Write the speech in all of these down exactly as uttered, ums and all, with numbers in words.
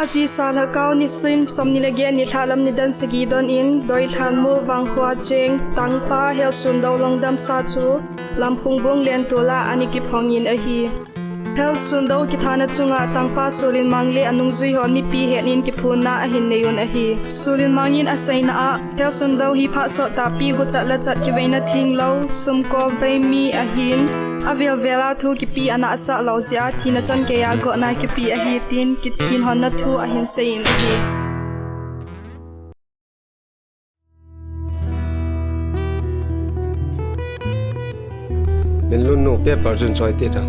Chisa Lhakao nisim somni le get nilhah lam nidan sagi don in Doilhanmol Vangkho a cheng Tangpa Helsundo Longdamsa chu Lamkhungbung Lentula ana kiphongin ahi. Helsundo kithana chunga Tangpa Solinmang le anungjui hon mipi het in kiphonna ahin nei un ahi. Solinmang in aseina a, Helsundo hi phat sot tahpi guchat lachat kiveina thinglou, sumkol vei mi ahin, avel vel a thu kipe ana asah lou jeh a thina changeiya gotna kipe ahi tin kithin hon na thu ahin seiyin ahi. Minlun nu, paper chun choi tita.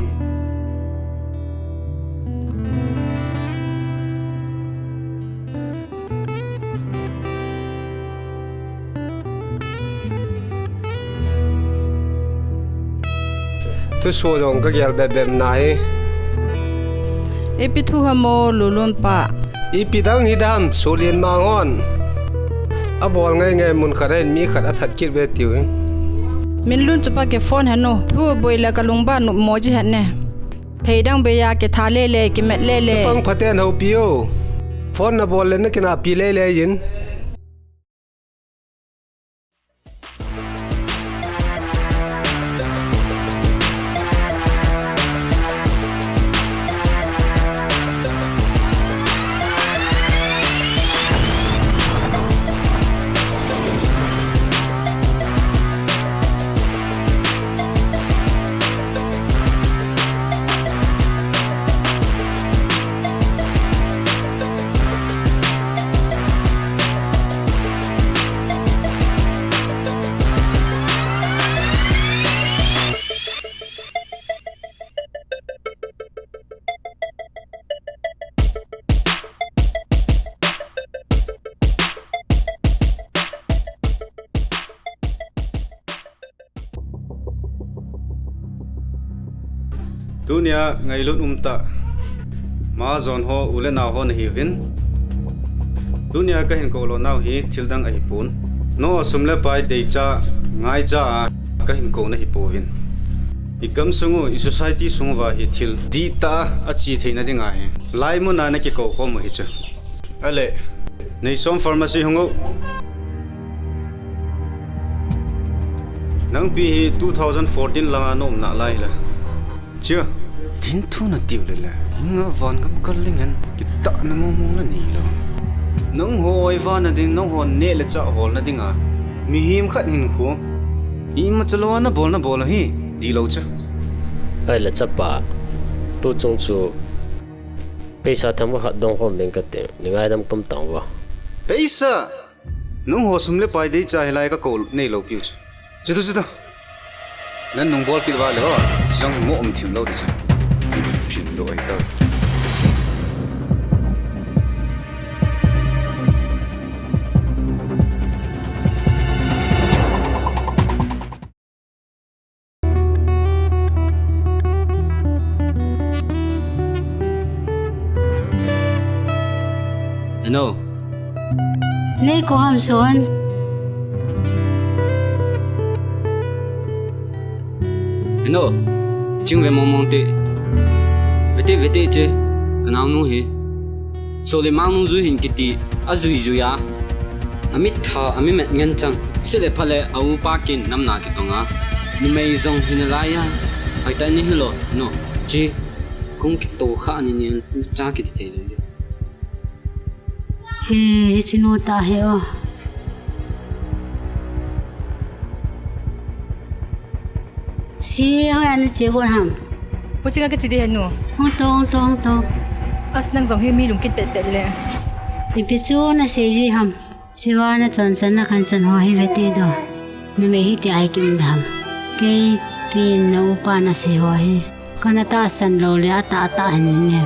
Thuso jong kagel bep bep nahi. Ipi thu ham o Lulun pa? Ipi dang hidam, Solinmang hon abol ngai ngai mun khat a hin mi khat athat kit ve tiu hi. Minlun chu pa kiphone hen o. Thu boi le kalungba nopmo ji hen e. Thei dang beiya kitha lele, kimet lele. Chapang phaten houpi o. Phone nabol le nakinahpi lele jin. Tunia ngailut umtah majon ho, u le nao ho nahiuvin. Tunia kahin kou lonau hi thildang ahipon. Nangho sum le pai deicha, ngaicha a kahin kou nahipouvin. I gamsung u, i society sung uva hi thil dihtah a ache theina dinga hi laimun a nakikou khom u hichu. Ale, Neisom pharmacy hung o. Nangpi hi two thousand fourteen langa naum nalai le. Chia, dinthu natiu lele. Hinga van gam kal lingen. Kitahna momo la neilou. Nangho oiva na ding, nangho neh le chah holna dinga mihem khat hinkho imacha lou a nabol nabol u hi dihlou chu. Ahile chapa, tuchung chu paisa themkhat dong khom ding kati, nei ngaidam khom tang uvo. Paisa! Nangho sum le pai deicha hilai kakou neilou piu chu. Chutu, chutu. Nanung bol kit uva le ho, chang mo um thim lou di chu. Phin do ai ta. Heno. Nei kou ham son. Heno. Ching ve mong mong te. Vete vete che. Ka naonu hi. Solimang nungjui hin kiti. Ajui jui a. Amit tha, amit met ngen chang. Sile phale, a upa kin namna kitong a. Numei jong hina lai a. Hoitah ni hilou, no. Chi, kong kito kha ni ni, cha kiti thei le. He, he, chinu ta he o. Si, hoi ana che gon ham. Pu chinga ka chi di he nu. Hung to, hung to, hung to. As nang jong hi mi lungkit pet pet le. Ipi chu nasei ji ham. Siva na chon chan na khan chan ho hi vete do. Numei hi ti ai kim dam. Kei pin na upa nasei ho hi. Kana tahsan lou le atah atah hin ne.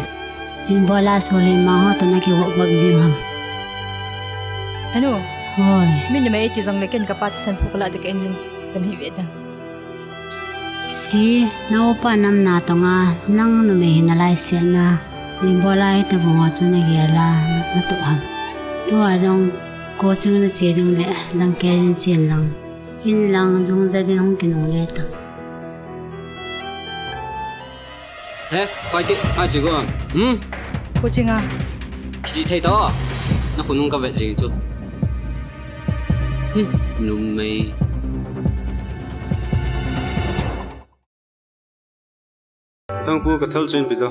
Hin bola Solimang ho to na kivop vop jing ham. Henu. Hoi. Mi numei ti jong le ken kapa thisan phu kala de ka in lung. Kan hi ve dang. Si, na upa namna tonga, nang numei hina lai sena, min bola hi tabang ho chu na gel a, na tup ham. Tua jong, coaching na che ding le, jang ke jin chen lang. In lang jung ja ding hung kinung le tang. He, pai te, a che go am. Hmm? Coaching a. Kichih thei ta. Na khonung ka vet jing chu. Hmm, numei. Thangpu, ka thal chu in pe ta.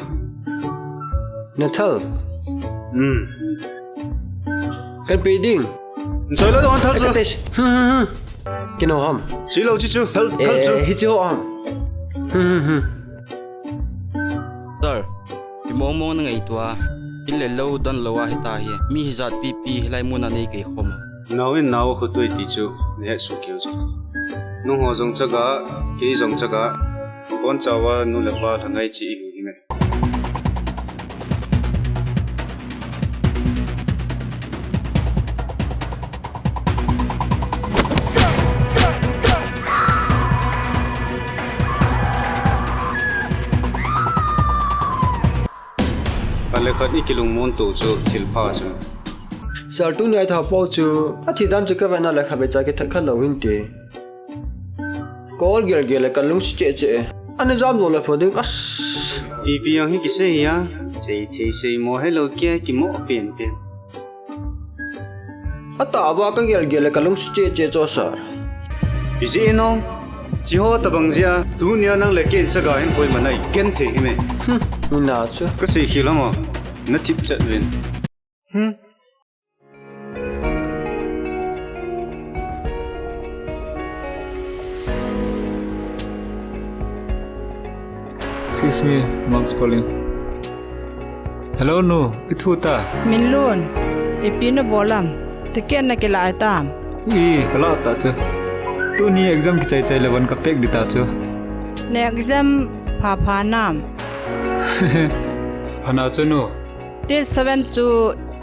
Na thal? Hmm. Kan pe ding. Choi lo, don thal chu. Ka te. Hmm, hmm, hmm. Kino ham? Chi lo chi chu. Thal, thal chu. Eh, hi chi ho ham. Hmm, hmm, hmm. Sir, hi mong mong na ngaito a. In le lo, don lo a hi ta hi. Mi hi jat pipi, hi lai mun a nei kei khom. Nau in nau khu tui ti chu, na het su keu chu. Nung ho jong chaga, kei jong chaga. Kon chawa nu le pa thangai chi i hi me. Khat le khat i kilungmon to chu thil pha chu. Sir, tuni a i tha po chu, a thi dan chu ka vet na le kha be cha ki that kha lo hin te. Kol gel gel le ka lung si che che. Ani jam lo le pho ding as. Ipi ang hi kisei a. Chei thei sei mo he lo kia ki mo pen pen. Ata ba ka gel gel le ka lung si che che cho sir. Iji inong. Chi ho ta bang jia. Tunia nang le ken chaga hin koi manai. Ken thei hi me. Hmm, na chu. Ka sei khi lama. Na thip chat vin. Hmm. Excuse me, mom's calling. Hello, nu, i thu ta. Minlun, ipi na bol am? Ticket na kila tam? Ui, kala ta chu. Tuni exam kichai chai le von ka pek di ta chu. Na exam pha pha nam? Phana chu nu. Date seven chu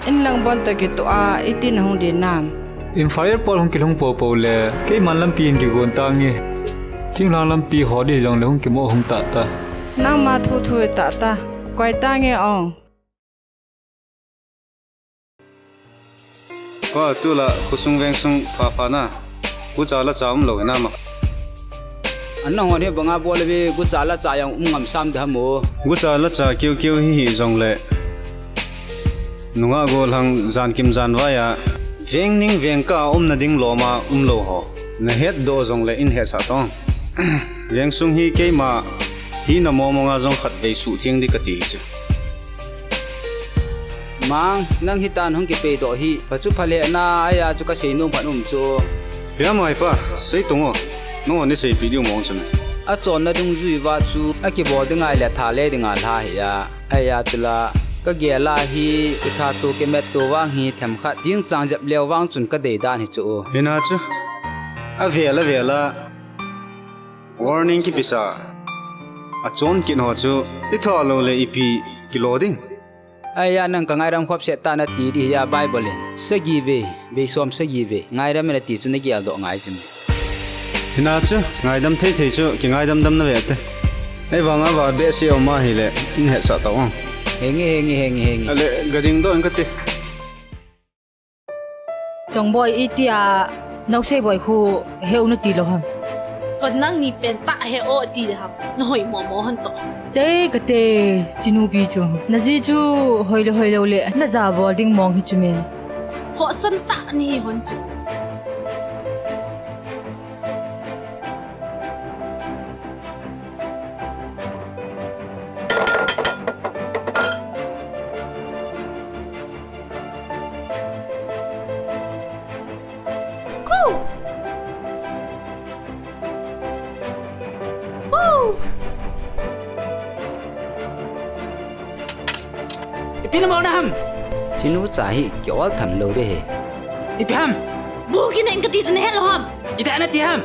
in lang bon to kitoh a, iti na hung di nam? In fire pol hung kilhung po po le, keiman lampi in kigon tange. Thinglhang lampi ho di jong le hung kimo hung ta ta. Nangma thu thu ta ta. Koi tange ong. Pa, tu la khosung vengsung pha pha na. Gucha la cha um lo na ma. An nahon hi banga bol ve, gucha la cha jong um ngam sam da mo. Gucha la cha keu keu hi hi jong le. Nunga gollhang jan kim jan vai a. Veng ning veng ka um na ding loma um lo ho. Na het do jong le in het sa tong. Vengsung hi keima hi na mo mo nga jong khat vei su thiang di ka ti hi chu. Mang, nang hitan hung kipei doh hi, phachu phale na, aya chu ka sei nom phan um chu. Pia mai pa, sei tung o. No ni sei video mong chu me. A chon na dungjui va chu, a kibol ding ngai le tha le ding a lha hi a. Aya chu la, ka gel a hi, i tha tu ki met tu vang hi, themkhat ding chang jep leo vang chun ka dei dan hi chu. Hina chu. A vel a vel a. Warning kipisa. A chon kin ho chu, i tha lo le ipi kilo ding. Aya nang ka ngairam khop set ta na ti di hi a Bible in. Sagi ve, ve som sagi ve. Ngairam na ti chu na gel doh ngai chu me. Hina chu, ngaidam thei thei chu, ki ngaidam dam na ve te. Ei vang a va be si o ma hi le, in het sa ta ong. Henge, henge, henge, henge. Ale, gading do in ka ti. Chongboi, itia Nausei boi khu heu nati lou ham? Kon nang ni pen ta he o ti le ham. Na hoi mo mo hon to. Te kate, Chinupi chu. Na ji chu hoi le hoi lou le, na ja bol ding mong hi chu me. Khohsan ta ni hon chu. Khu! Khu! Ipi na mo na ham? Chinu cha hi ki ol tham lou de he. Ipi ham? Bu ki nen ka ti chu na het lou ham? Ida na ti ham?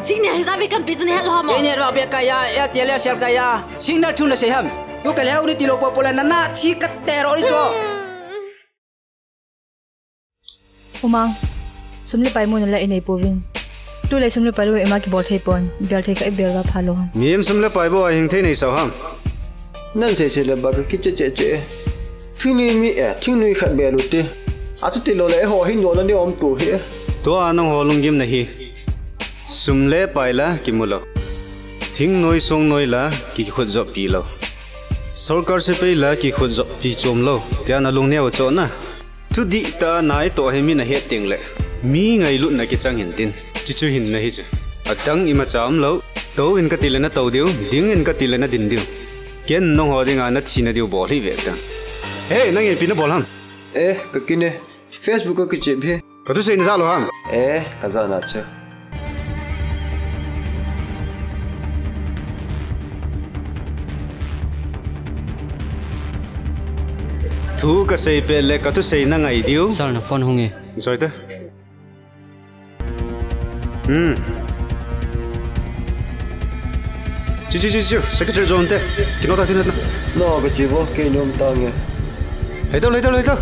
Sing ne hi za ve kan pi chu na het lou ham? Ei ne va be ka ya, ya ti le sel ka ya. Sing na thu na sei ham? Yu ka le u ni ti lou po po la na na thi ka te ro ni cho. Umang, sum le pai mu na la i nei pouvin. Tulai sum le pai lou ima kibol thei pon, bel thei kha i bel va pha lou ham. Mihem sum le pai bou a hing thei nei sao ham. Nan sei sei le ba ka kiche che che. Thingnoi mi e, thingnoi khat bel u te. Achuti lou le eiho hin dohna ni um tu hi. Tua nangho lunggim na hi. Sum le pai la kimu lou. Thingnoi songnoi la kikhut jop pi lou. Sorkar sepai la kikhut jop pi chom lou, tia nalung neo cho na. Thudih tah a nai toh hi min ahet teng le, mi ngailutna kichang hin tin. Chuchu hin na hi chu. Adang imacha umlou. Tou in kati le natou diu, ding in kati le nadin diu. Ken nangho dinga nathina diu bol hi ve ta. He, nang ipi nabol ham? Eh, ka kin e. Facebook a kichep hi. Ka thusei najah lou ham? Eh, kajah na chu. Thu kasei pet le ka thusei nangai diu. Sir, na phone hung e. Joi te. Hmm. Chu, chu, chu, chu. Secretary John te. Kino ta, kino ta. No, kachi vo, kei nom ta nge. Hei tau, hei tau, hei tau.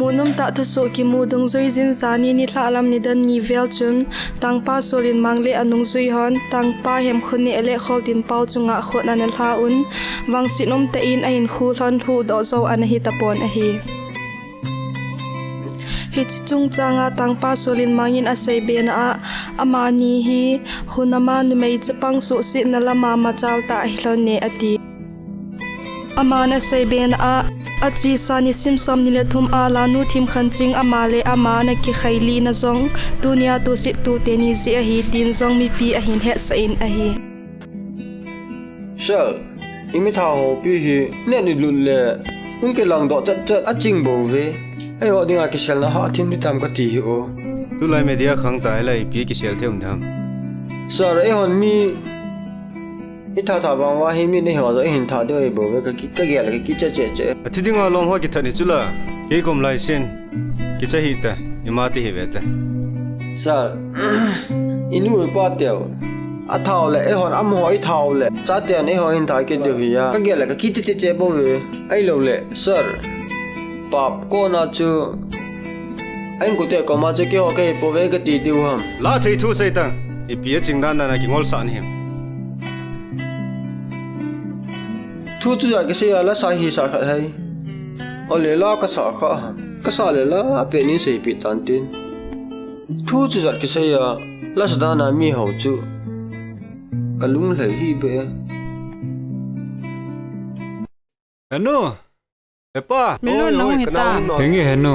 Munom tah thusoh kimu dungjui jin jani nilhah lam nidan ni vel chun, Tangpa Solin Mang le anungjui hon, Tangpa Hemkhoneh le Kholtinpao chunga khut ana lha un, vangset umtah in ahinkho lhon lhuhdoh jou ana hi tapon ahi. Hiche chungchang a Tangpa Solin Mang in asei bena a, amani hi hunam a numei chapang suhsetna lam a machal tah ahi lhon e ati. Aman asei bena a, achesa nisim som ni le thum a lanu Thimkhanching ama le ama ana kikhai lina jong, tunia tusettu teni jeh ahi tin jong mipi ahin hetsah in ahi. Sir, i mitha hopi hi, neh ni lut le, hung kilang doh chat chat, aching bou ve. Eiho dinga kiselna hah thim ni tam kati hi o. Tulai media khang ta hilai ipi kisel thei um tham. Sir, eihon mi, i tha tha vang uva hi mi neiho jo ihin tha diu ahi bou ve, ka ki, ka gel ka kicha che che. Athi dinga lom ho kithat ni chula, kei kom lai sin. Kicha hih ta, ima ti hi ve ta. Sir, i nu i pa teu. Athau le, eihon amaho i thau le. Chaten eiho hin tha kit diu hi a. Ka gel le ka kicha che che bou ve. Ahilou le, sir. Pap kona chu. A inkote koma chu keiho kahi pou ve kati diu ham. La thei thu sei tang. Ipi aching dan dan a kingol sah nahi. Thu chujat kisei a la sa hi sa khat hai. Ole la kasa kha ham. Kasa le la apen in seipeh tan tin. Thu chujat kisei a la sa dan a mi hou chu. Ka lung lhai hi be. Henu. Hepa. Milu, oi, nahung oi, hita. Henge henu.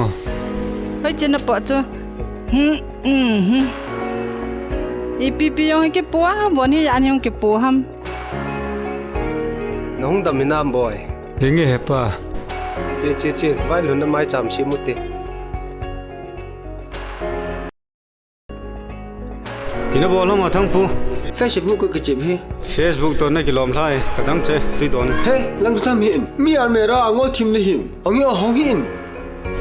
Hoi chena po chu. Hmm, hmm, hmm. Ipi pi jong kipu a, boni ya ni jong kipu ham. Nahung dam hinam boi. Henge hepa. Che, che, che, vai lhun na mai cham si mu te. Ina bol ham a Thangpu. Facebook ka kichep hi. Facebook to na kilom lhai, ka dang che, tui don. He, lang tham hin. Mi almera a ngol thim ni hin. Hong hi, hong hin.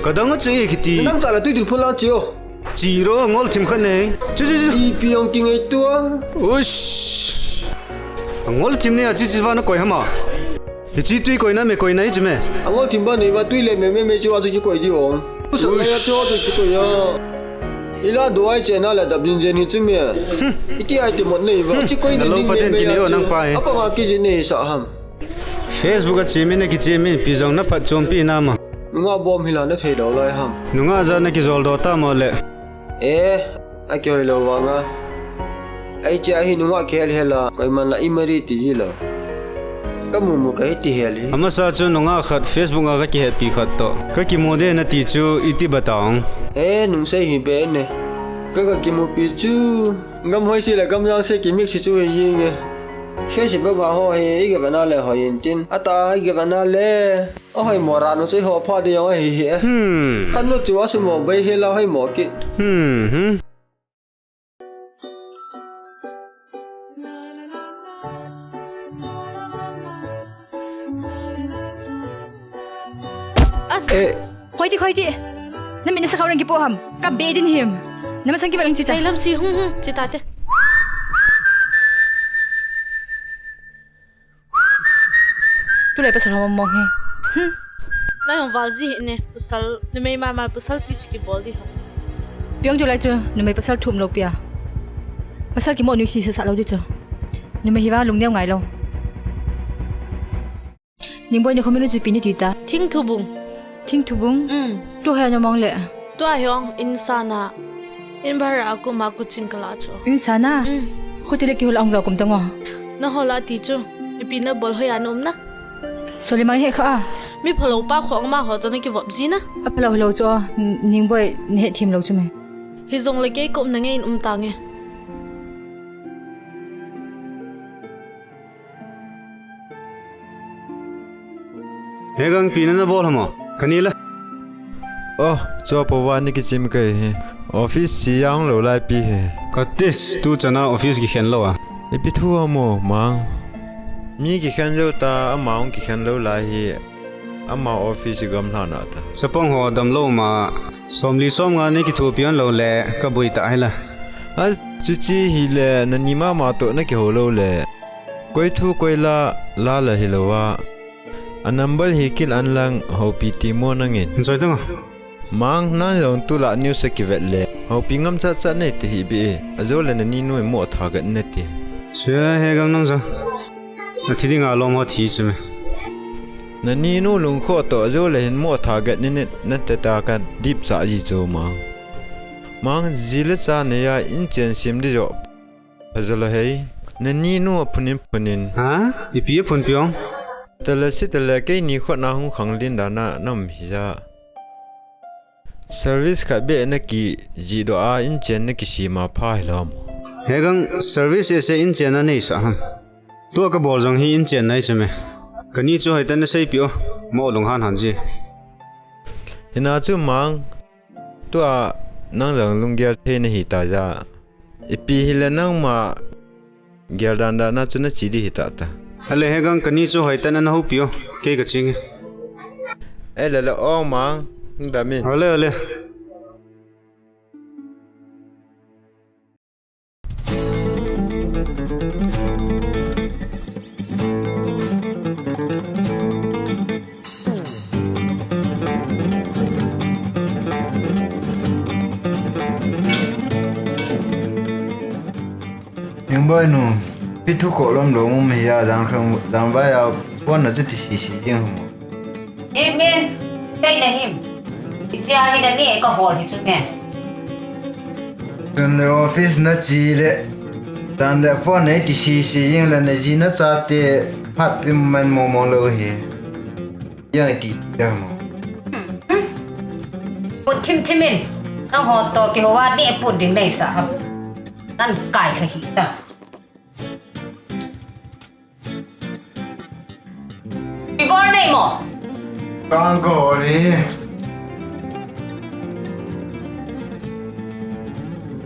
Ka dang a che e kiti. Nang ta la tui din phun la che o. Chiro ngol thim khat nei. Chu, chu, chu. Ipi jong kingai tua. Ush. Ngol thim nei a chi chi va na koi hama. Hiche tui koina me koina hi chu me. Angol thim ba nei va tui le me me me chu a chu kikoi di ong. Usa la ya chu a chu kikoi ya. Ila duai chena la dap din jen hi chu me. Iti ai ti mot nei va. Chi koi ni ding me me ya chu. Apa nga ki ji nei sa ham. Facebook a chi mi na kichi mi pi jong na phat chom pi na ma. Nunga bom hi la na thei dau lai ham. Nunga ja na kijol do ta mo le. Eh, akihoi lou vanga. Aiche ahi nunga kihel hel a, koiman la i mari ti ji lou. Ka mumu ka hiti hel hi. Amasa chu nungah khat Facebook a ka kihetpi khat toh. Ka kimu de nati chu iti bata ong. E, nungsei hi be ne. Ka ka kimupi chu gam hoi si le gam jang se kimix si chu hi ying e. Facebook a ho hi i gavana le hoi in tin. Ata i gavana le. A hoi mo ra nu sei ho pha de ong hi hi e. Hmm. Khan nu chu a su mo bai hi la hoi mo ki. Hmm, hmm. As. Eh. Khoi ti, khoi ti. Na min sa khau rang ki po ham. Ka be din him. Na ma sang ki ba lang chita. Tailam si hung hung chita te. Tulai pasal ho mong he. Hmm. Na jong val ji hih ne, pasal, numei mama pasal ti chu kibol di ham. Piang tulai chu, numei pasal thum lou pia. Pasal kimo nu si sa sa lou di chu. Numei hi vang lungneo ngai lou. Ningboi, na khomi nu chu ipi nati ta? Thingthubung. Thingthubung? Um. Tu hi na mong le. Tua hi ong in sana. In bhara a kuma kuching kala chu. In sana? Um. Khuti le kihol ong jao kum tang o. Na hola ti chu. Ipi na bol hoiya na um na. Solimang he kha a. Mi phalou pa khong ma ho to na kivop ji na. A phalou lou chu. Ningboi, na he thim lou chu me. Hi jong le kei kum na nge in um ta nge. He gang, ipi na na bol hamo? Kani la. Oh, cho po wa ni kichim kai he. Office chi yang lo lai pi he. Ka tis, tu chana office kikhen lou a. Ipi thu hamo, mang. Mi kikhen lou ta, ama ong kikhen lou lai hi. Ama office gam hlan a ta. Chapang ho dam lou ma. Somli somnga ni kithopi on lou le, ka bui ta hi la. A, chuchi hi le, na ni mama to na kihou lou le. Koi thu koi la, la la hi lou a. A number hi kil an lang, houpi ti mo nangin. Joi tang a. Mang, nang jong tu la news a kivet le. Houpi ngam cha cha nei te hi bi e. A jo le na ni nu mo tha gat ne ti. Sia he gang nang ja. Na thi dinga lom ho thi chu me. Na ni nu lung kho to a jo le hin mo tha gat ni ne na te ta ka dip cha ji chu mang. Mang, ji le cha ne ya in chen sim di jo. Phajolo hei, na ni nu a phunin phunin. Ha? Ipi a phun piong? Tala si tala kei ni khot na hung khang lin da na nam hi ja. Service khat be na ki ji do a in chen na ki si ma pha hi lom. He gang service e se in chen na nei sa ham. Tua ka bol jong hi in chen nai che me. Kani chu hoi ta na sei pi o. Mo lung han han ji. Hina chu mang. Tua nang jong lunggel thei na hi ta ja. Ipi hi le nangma gel dan dan na chu na chi di hi ta ta. Ale he gang kani chu hoi ta na na houpi o. Kei ka ching e. E le le o mang. Nang da min. Ale, ale. Ningboi nu, pi thu ko lom lom um hi a, jang khang, jang vai a, phone na chu ti si si jing hum. Him in, sei na him. Ichia hi na ni ka hol hi chu nge. Tun le office na chi le. Tan le phone nei ti si si jing le na ji na cha te phat pim man mo mo lo hi. Yang ti ti mo. Put thim thim in. Nang ho to kihou a ni put ding nei sa ham. Nan kai kha hi ta. Igor nei mo. Kang ko ni.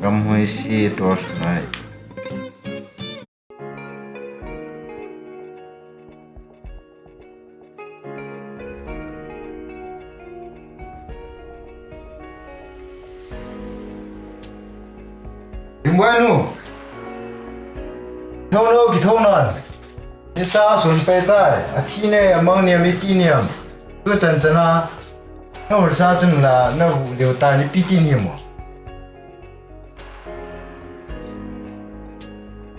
Gam hoi si torch light. Ningboi nu. Thou no ki thou non. Ni sa sun pe tai. A thi ne a mang niam i ti niam. Tu chan chan a. Na hul sa chun la na hu liu ta ni pi ti ni mo.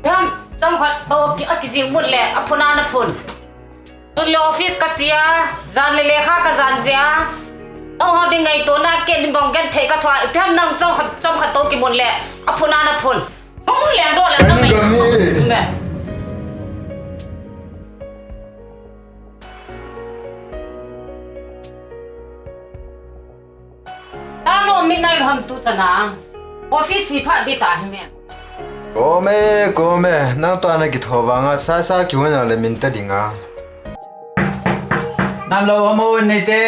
Yam, chomkhat to ki, a kijing mut le, a phun a na phun. Tun le office ka chia, jan le lekha ka jan jia. Nang ho ding ngaito na ke ni bong gen thei ka thua, ipi ham nang chomkhat, chomkhat to ki mut le, a phun a na phun. Hung le do le na mai. Chu me. Alo, mi nai ham tu chana. Office si pha di ta hi me. Kome, kome, nang to ana kitho vanga, sa sa ki wena le min ta dinga. Nam lo hamo nei te.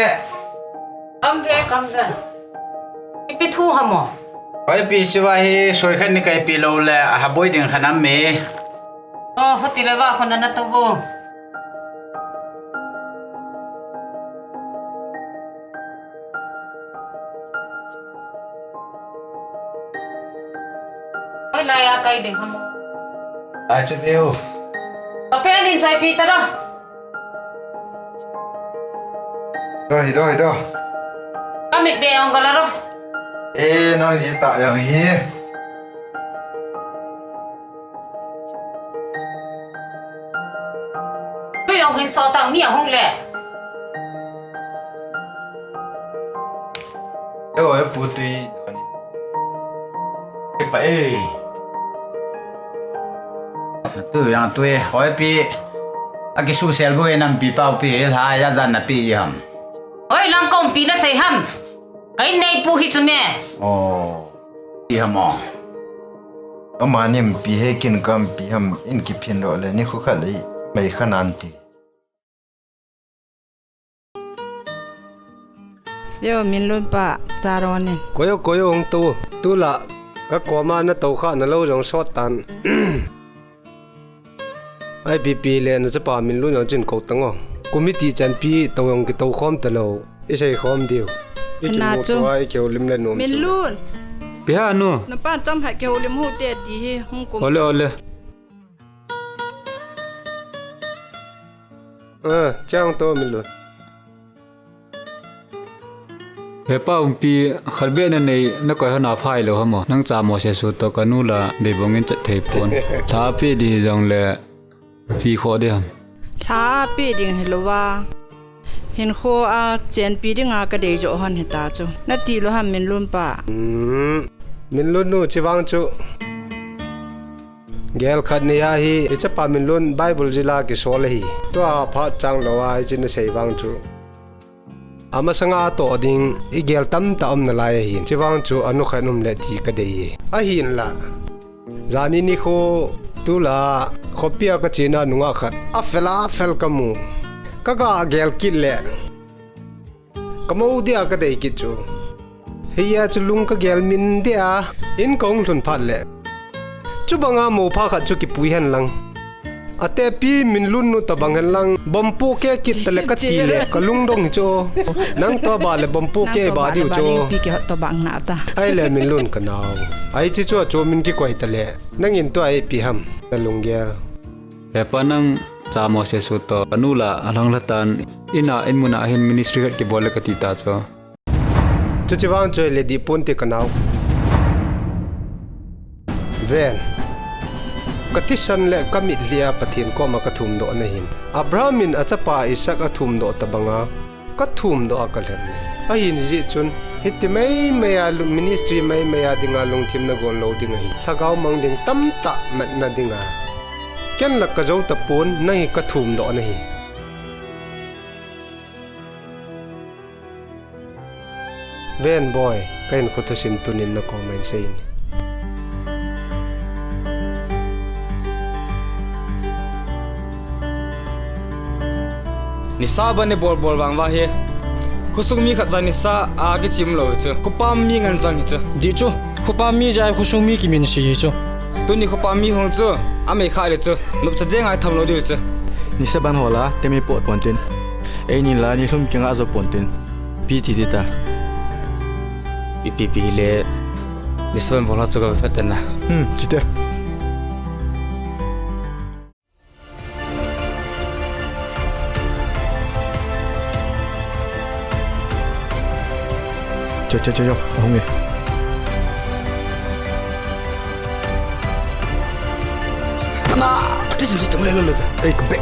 Kam ve, kam ve. Ipi thu hamo. Oi pi chuva hi soi khat ni kai pi lo le, a ha boi ding khanam me. Oh, hoti le va khona na to bo. Oi, lai a kai ding hamo. Ai chu veu. Pape anin chai pi ta ra. Ro hi, ro hi, ro. Ka mit be ong ka la ro. E, nang ji ta yang hi. Tui ong hin so tang ni a hung le. Eo, e pu tui. E pa e. Tu yang tui, hoi pi. A kisu sel bu e nam pi pau pi, ha ya zan na pi ji ham. Oi, lang kong pi na sei ham. Kai nei pu hi chu me. Oh. Pi ham o. Ama nim pi he kin kam pi ham in kiphin ro le ni khu kha le mai kha nan ti. Yo, Minlun pa, cha ron in. Koyo, koyo, hung to. Tula, ka koma na to kha na lo jong sot tan. I P P le na chapa Minlun jong chin ko tang o. Committee chan pi to jong ki to khom ta lo. I sei khom diu. I chin na mo chu. Tua i keu lim le nom chu. Minlun. Pi ha nu. Na pan cham ha keu lim hu te ti hi hung kum. Ole, ole. A, chang to Minlun. He pa umpi khat be na nei na koi hona phai lo hamo. Nang cha mo se su to ka nu la be bong in chat thei pon. Tha pi di jong le pi kho de ham. Tha pi ding hi lo wa. Hin kho a chen pi ding a ka dei jo hon hi ta chu. Na ti lo ham Minlun pa. Hmm. Minlun nu chi vang chu. Gel khat ni a hi, i chapa Minlun Bible jila kisol ahi. Tua phat chang lo a, i chin a sei vang chu. Ama sanga a to ding, i gel tam ta om na lai ahi. Chi vang chu, anu khat um le ti ka dei e. Ahin la. Jani ni kho, tu la, khopi a ka china nunga khat. A fel a fel ka mu. Ka ga gel kit le. Ka mo dia ka dei kit chu. Hei a chu lung ka gel min dia. In ka hung lhun phat le. Chu banga mo pha khat chu kipui hen lang. Ate pi Minlun nu ta bang hen lang. Bom pu ke kit ta le ka ti le. Ka lung dong hi chu. Nang to ba le bom pu ke ba diu chu. Pi ke hot to bang na ta. Ai le Minlun ka nau. Ai chi chu a chu min kikoi ta le. Nang in to ai pi ham. Na lung gel. He pa nang cha mo se su to. Anu la a lang la tan. Ina in muna hin ministry khat kibol le ka ti ta chu. Chuchi vang chu le di pun ti ka nau. Ven. Ka thisan le ka mitlhi a Pathen koma ka thum doh na hin. Abraham in a chapa Isaac a thum doh ta banga ka thum doh a ka lhen. Ahin ji chun hiti mai mai a lu-, ministry mai mai a dinga lungthim na gon lo ding ahi. Lhagao mang ding tam ta mat na dinga. Ken la ka jo ta pun na hi ka thum doh na hi. Ven boy, ka in kho thusim tunin na comment sei in. Nisa ban ni bol bol vang va hi. Khosung mi khat jong nisa a kichim lo chu. Khopam mi ngen jong hi chu. Di chu. Khopam mi jai khosung mi kimin si hi chu. Tuni khopam mi hung chu. A mei kha le chu. Nop cha de ngai tham lo di chu. Nisa ban hola, temi pot pon tin. Ei ni la ni lhum kinga jo pon tin. Pi ti di ta. Pi, pi, pi le. Ni seven bola chu ka vet na. Hmm, chite. Cho, cho, cho, cho. Hung e. Ana, ati sin tum le le le. Ei, ka bek.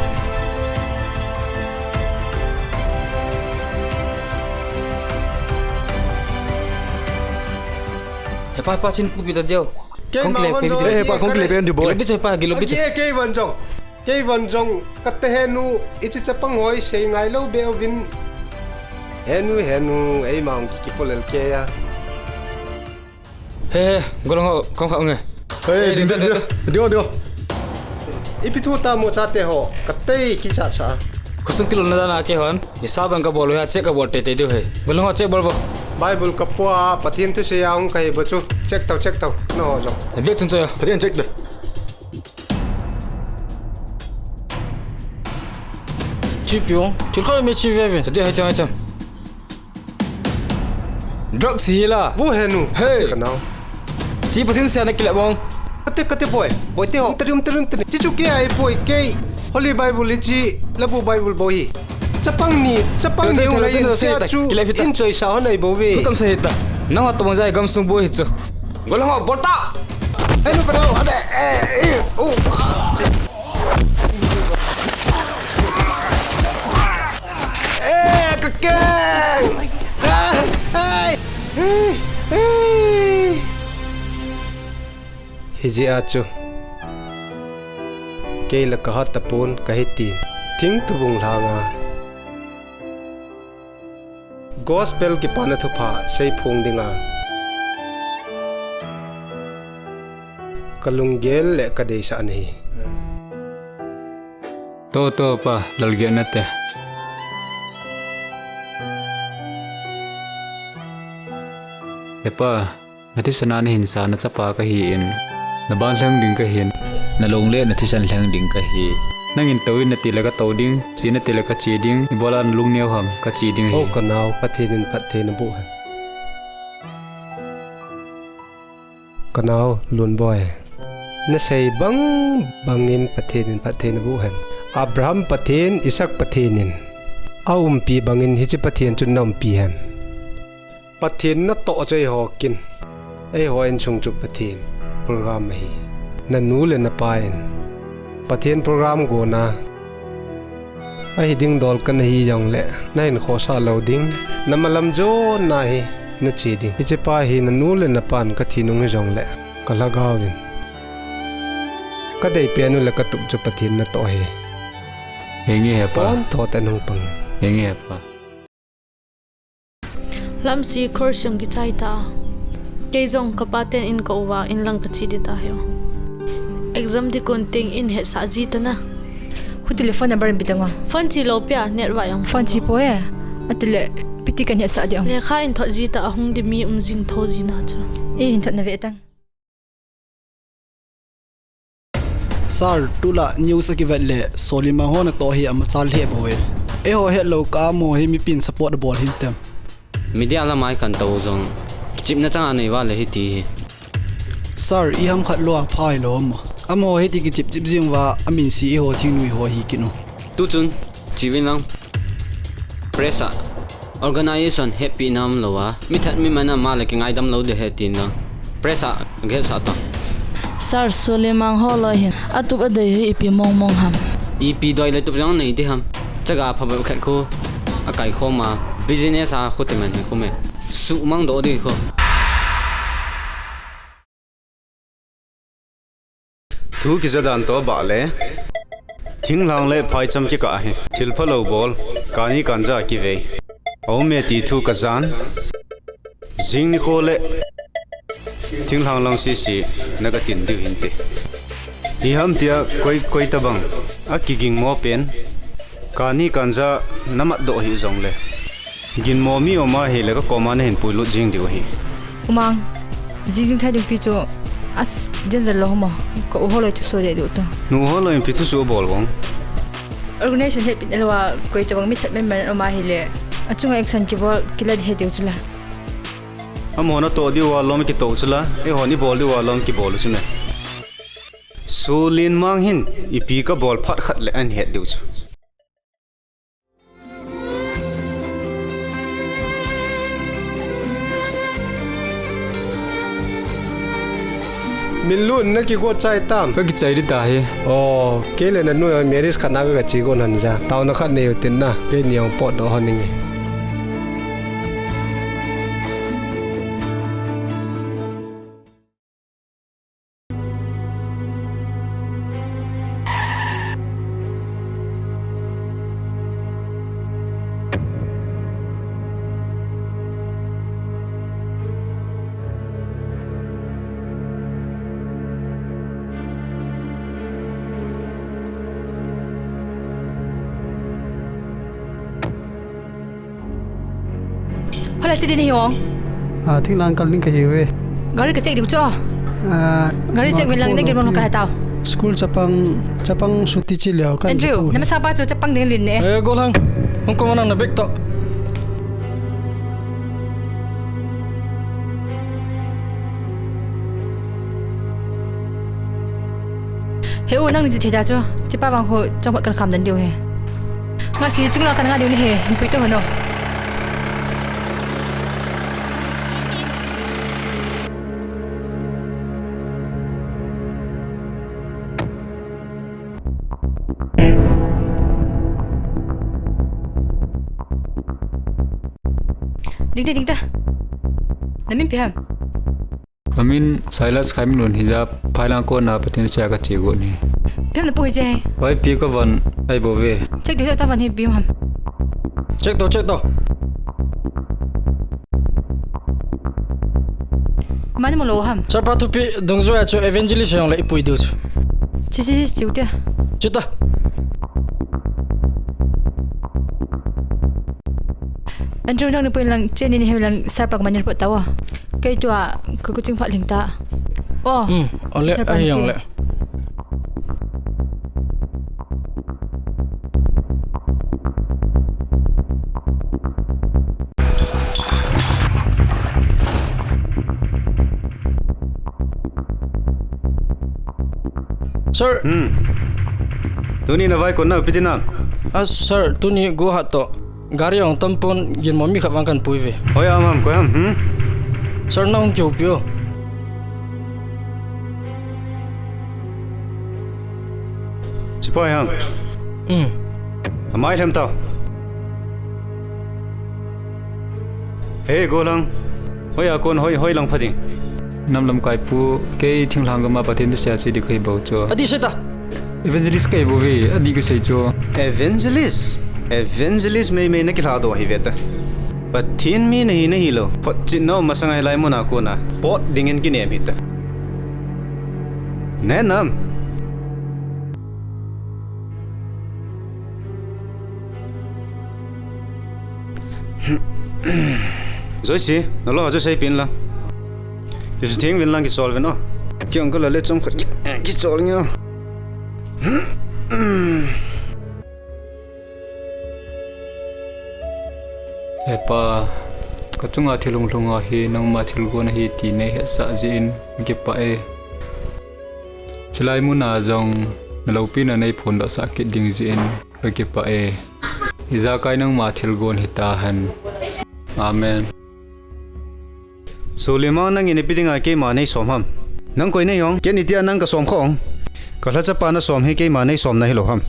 He pa, pa chin pu pi ta deu. Kei kong ma kile hon pe jo. He pa kong kile pe di boy. Kilo bi che pa, kilo bi che. Kei van jong. Kei van jong ka te henu ichi chapang hoi sei ngai lo be ovin. Henu, henu, ei ma hung ki kipolel ke ya. He, he, golhang ho, kom khat nge. He, he, ding, ding, ding, ding, ding, ding. Ipi thu ta mo chate ho, katei kichat sa. Khosung kilolna dan a keihon, nisa bang kabol u hi a check kabol teitei diu ahi. Golhang ho check bol vo. Bible kapua, Pathen thusei a hung kahi bou chu. Check tau, check tau. Nangho jong. Bag chun choi a. Pathen check tau. Chipiu, thil khat mi chi ve ve. Chati hai chang hai chang. Drugs hi la. Vo henu. Hey. Kanao. Chi Pathen sia na kile bong. Kate, kate boy. Boy te ho. Terium, terium, terium. Chi chu kei ahi poi kei. Holy Bible hi chi. Labu Bible bou hi. Chapang ni, chapang ni hung lai in, sia chu in choi sa hon ahi bou ve. Thu tam sa hita. Nangho tobang jeh a gamsung bou hi chu. Golhang ho, bol ta. Henu kanao, ade, eh, eh, oh, ah. Eh, kakeng. Ah, ai. Eh, eh. Hijeh a chu. Kei la kahat tapon kahi tin. Thing tubung lhanga. Gospel kipana thupha seiphong dinga kalunggel le kadeisah ana hi. To, to, pa, lalgel nate. He pa, nathisan a nahinsa nachapa kahi in, naban lheng ding kahin, nalung le nathisan lheng ding kahi. Nangin tou in nati le katou ding, che nati le kache ding, ibola nalung neo ham, kache ding ahi. O kanao, Pathen in phatthei naboh hen. Kanao, Lunboi. Nasei bang bangin Pathen in phatthei naboh hen. Abraham Pathen, Isaac Pathen in aumpi bangin hiche Pathen chun naumpi hen. Pathen natoh chu eiho kin. Eiho insung chu Pathen program ahi. Nanu le napa in Pathen program gona ahi ding dol kana hi jongle, nahin khohsah lou ding, namalam jona hi nache ding. Hiche pa hi nanu le napan kathi nung hi jongle, kalhagao in kadei pen u le katup chu Pathen natoh ahi. Henge he pa. Pon tho te nung pang. Henge he pa. Lamsi course jong kichai ta. Kei jong kapa ten in ka uva, in lang kache ding ta hi. Exam ding kon teng in hetsah ji ta na. Khu telephone number in pe tang o. Phone che lou pia, net va jong. Phone che poi e. Atile, piti kan hetsah ding. Lekha in thot ji ta, ahung ding mi um jing tho ji na chu. I hin thot na ve tang. Sir, tulai news a kivet le, Solimang ho natoh hi amachal lheh bou e. Eiho hetlou kah a amaho hi mipin support abol hintem. Media lam a i kan tou jong, kichepna chang a nei val le hiti hi. Sir, i ham khat lou a phai lou mo. Amaho hiti kichep chep jing uva, amin si eiho thingnoi ho hi kinu. Tu chun, Chiwin lang. Press a. Organization hepina umlou a. Mi that mi man a ama le kingaidam lou ding ahi tin lang. Press a gel sa ta. Sir, Solimang ho loi hin atup adei hi ipi mong mong ham. Ipi doi le tup jong nei ding ham. Chaga phabep khat khu. Akai khom a. Business a khu ti man hi khu me. Suhmang doh ding khu. Thu kija dan toh bah le, thinglhang le phaicham kikah hi, thil phalou bol, kani kanja kivei. Aum e ti thu kajan, jing nikho le, thinglhang lang sisi, na katin diu hinte. Iham tia koi, koi tabang, akiging mo pen, kani kanja, na matdoh hih jongle. Ginmo mi um ahile ka koma nahin puilut jing diu ahi. U Mang, jing jing thei ding pi chu as danger lou mo. Ka u holoi thuso deh diu to. Nu holoi in pi thuso bol vang. Organization hepi lou a koi tabang mi that men men um ahile. Achunga action kibol kila ding ahi diu chu la. Amaho natoh diu a lom kitoh chu la. Eihon ibol diu a lom kibol chu me. Solimang hin ipi kabol phat khat le ahin het diu chu. Minlun, na kigo chai tam? Ka kichai ding tahi. Oh, kei le nanu marriage khat na ka chi go nan ja. Taona khat nei u tin na. Keini jong potdoh hon inge. Hoilai che ding nahi ong? Ah, thinglhang kal ding kahi uve. Gari ka check diu chu. Ah, gari check uvin lang, nagin bang ka he tao. School chapang, chapang suti chi leo kan. Andrew, na masapa chu chapang ding lin ne. Eh, Golhang. Hung ko nang na bag to. He u, nang ni chi thei da chu. Chipa bang ho chong kan kham dan diu he. Nga si chung la kan nga diu ni he. Pui to ho no. Ding te, ding te. Na min ipi ham? Ka min Silas Khaiminlun hija, phailang kona Pathen seiya ka che got ahi. Ipi ham na pu hije? Oi, ipi ka von, ai bou ve. Check ding ta von hi ipi ham. Check to, check to. Mani mo lou ham. Chapa thupi, dungjuia chu evangelist jong le ipui diu chu. Chi, chi, chi, chiu te. Chiu ta. Andrew, nang ni pui lang, che ni ni hem lang, sir pa ka mani report tao. Kei tua, ka kuching pha ling ta. Oh. Hmm, ole, sir pa ahi jong le. Sir. Hmm. Tuni na vai kon na piti na. Ah, sir, tuni go hat to. Gari jong tam pon, ginmo mi khat vang kan pui ve. Hoi am ham, koi ham, hmm? Sir, na hung kihoupi o. Sepai ham? Hmm. Amai lhem tao. He, Golhang. Hoiya kon, hoi, hoilang pha ding. Nam lamkai pu, kei thinglhang gam a Pathen thu seiya che ding kahi bou chu. Adih sei ta. Evangelist kahi bou ve, adih kasei chu. Evangelist? Evangelist meimei na kilhadoh ahi ve ta. Pathen mi nahi, nahi lou. Photchetna um masanga hilai muna kona pot dingin kinem hita. Ne nam? Joyce, na lo ha chu seipeh in lang. Kisutheng uvin lang, kichol uvin o. Kei jong ka la le chomkhat ki, kichol nge o. He Pa, ka chunga thil hunglhung ahi, nangma thilgon ahi ti nei hetsah jeh in, ka kipah e. Chulai muna jong, na loupina nei phondoh sah kit ding jeh in, ka kipah e. Ijakai nangma thilgon hita hen. Amen. Sulimang, nangin ipi dinga keima nei som ham? Nang koi nahi ong? Ken itia nang ka som kha ong? Ka lhacha pa na som hi keima nei somna hilou ham?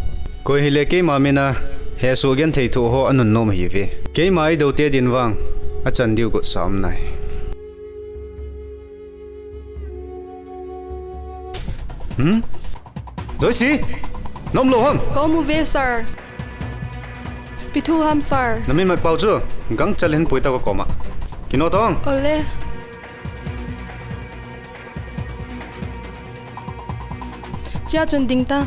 Koi hile keima mina hesoh genthei thoh ho anunnom ahi ve. Keima idou te din vang achan diu got sa um nai. Hmm? Joyce, na um lou ham? Ka um uve, sir. Ipi thu ham, sir? Na min mat pau chu, gangchal hin pui tao ka koma. Kino tong. Ole. Chia chun ding ta.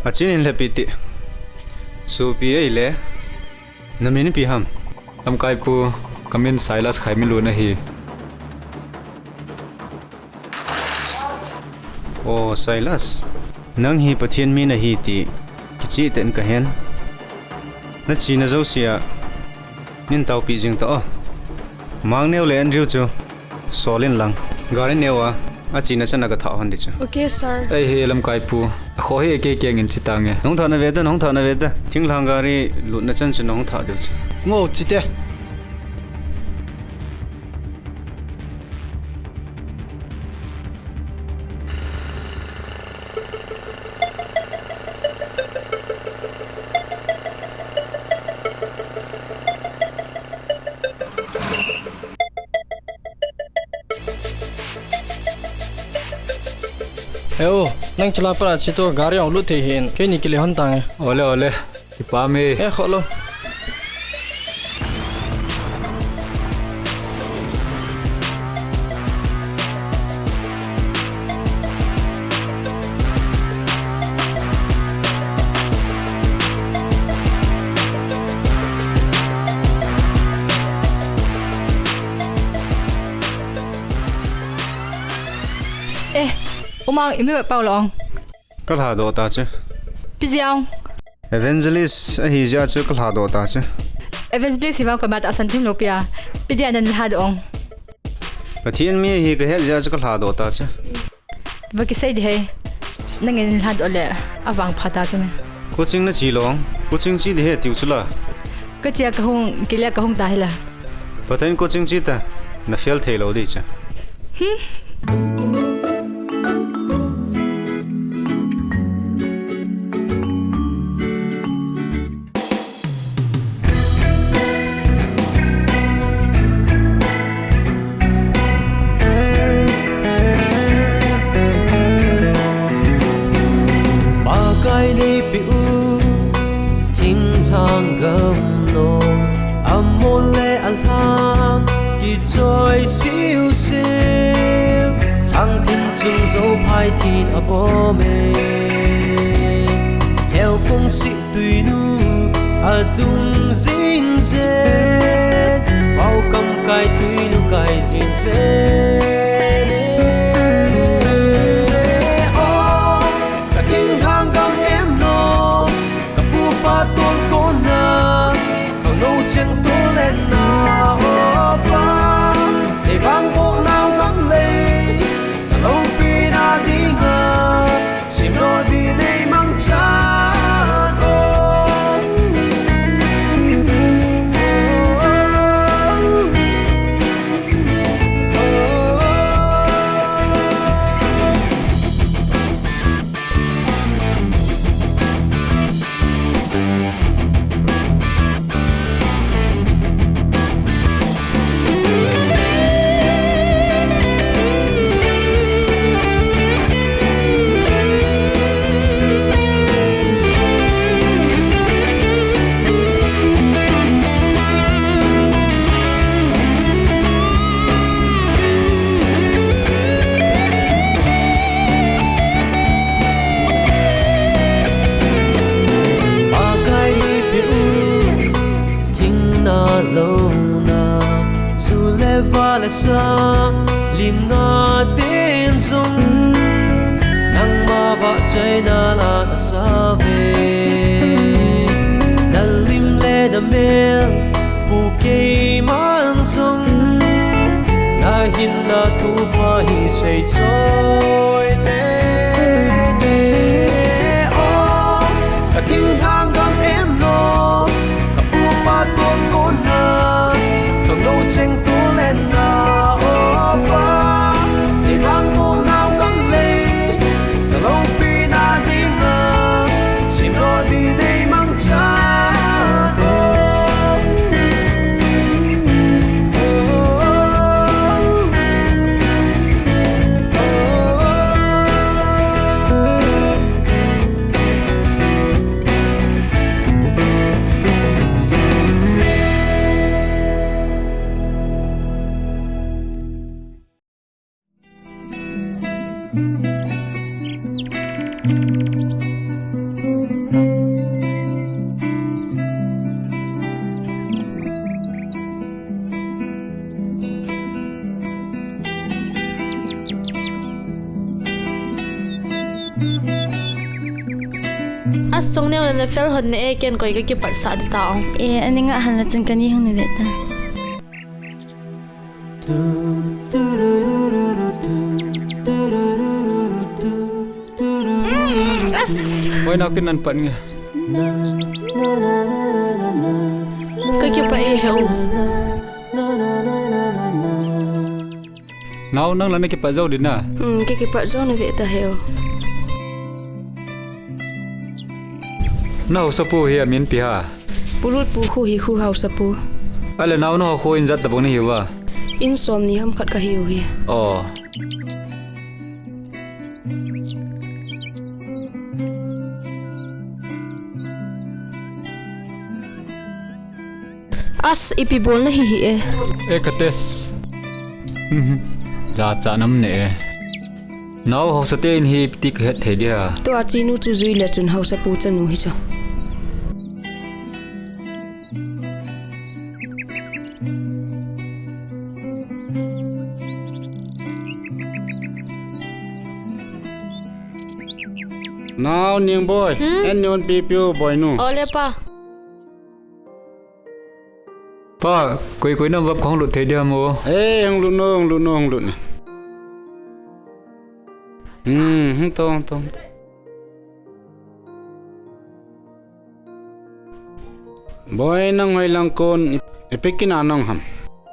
Achin hin lhepi ti. Supi ei le. Na min ipi ham? Lamkai pu, ka min Silas Khaiminlun ahi. O Silas, nang hi Pathen mi nahi ti kicheh tah in ka hen. Na chihna jouse a, nei taopi jing ta o. Mangneo le Andrew chu sol in lang. Gari neo a, achihna chan a ka thah hon ding chu. Okay, sir. Ei he lamkai pu, akhoh hi kei keng in che tange. Nahung thah na ve ta, nahung thah na ve ta. Thinglhang gari lutna chan chu nahung thah diu chu. Ngo, che te. Eo, nang chila para chito gari ong lut thei hin, keini kile hon tange. Ole, ole. Kipah e. Eh, kholo. Mang, imi ba pau lo ong. Ka lhadoh ta chu. Ipi jeh ong? Evangelist ahi jeh a chu ka lhadoh ta chu. Evangelist hi vang koima tahsan thim lou pi a. Ipi dia na lhadoh ong. Pathen mi ahi ka het jeh a chu ka lhadoh ta chu. Va kisei ding ahi. Nangin lhadoh le avangpha ta chu me. Coaching na che lou ong. Coaching che ding ahi tiu chu la. Ka che a ka hung, kile ka hung ta hi la. Pathen coaching che ta. Na fail thei lou ding chu. Pakai neipe u thinglhang gam lou, amol le alhang kichoi siu siu, lhang thim chung Jophai thin abom e. Lheu kong si tuinu adum jing jet, vau kam kai tuinu kai jing jet. O, ka thinglhang gam em no, ka pu pa tol kona, ka lo cheng tol en na, o pa, nei vang bol nau gam lei, ka loupi na dinga, simdoh ding nei mangchan o. Pakai neipe u, thingna louna, chu le va le sa, lim nga ten jong, nangma vahchoina la na sa ve. Na lim le na mel, pu keiman jong, na hinna thupha hi sei choi le. O, ka thinglhang gam em no, ka pu pa tol kona, ka lo cheng tol en na, o pa, nei vang bol nau gam lei, ka loupi na dinga, simdoh ding nei mangchan o. As chong neo le na fel hon ne e, ken koi ka kipat sah di ta ong. E, ani nga han la chun kani hung ni le ta. As. Hoi na kin nan pat nge. Ka kipat e he u. Nao, nang la na kipat jou di na. Hmm, ka kipat jou na ve ta he u. Na haosapu hi amin ipi ham? Pu Lut pu khu hi khu haosapu. Ale nao, na ho khu in jat tabang na hiu va? In som ni ham khat ka hiu hi. Oh. As, ipi bol na hi hi e. E ka test. Mhm. Jachat nam ne e. Nao, haosa te in hi ipi ti ka het thei dia. Tua chinu chu jui le chun haosapu chanu hi chu. Nao Ningboi, hmm? En non pipiu boinu. Ole pa. Pa, koi koi nam vap kahung lut thei dia mo. Eh, hung lut no, hung lut no, hung lut no. Hmm, hung to, hung to, hung to. Boi, nang hoilang kon, ipi kina nang ham?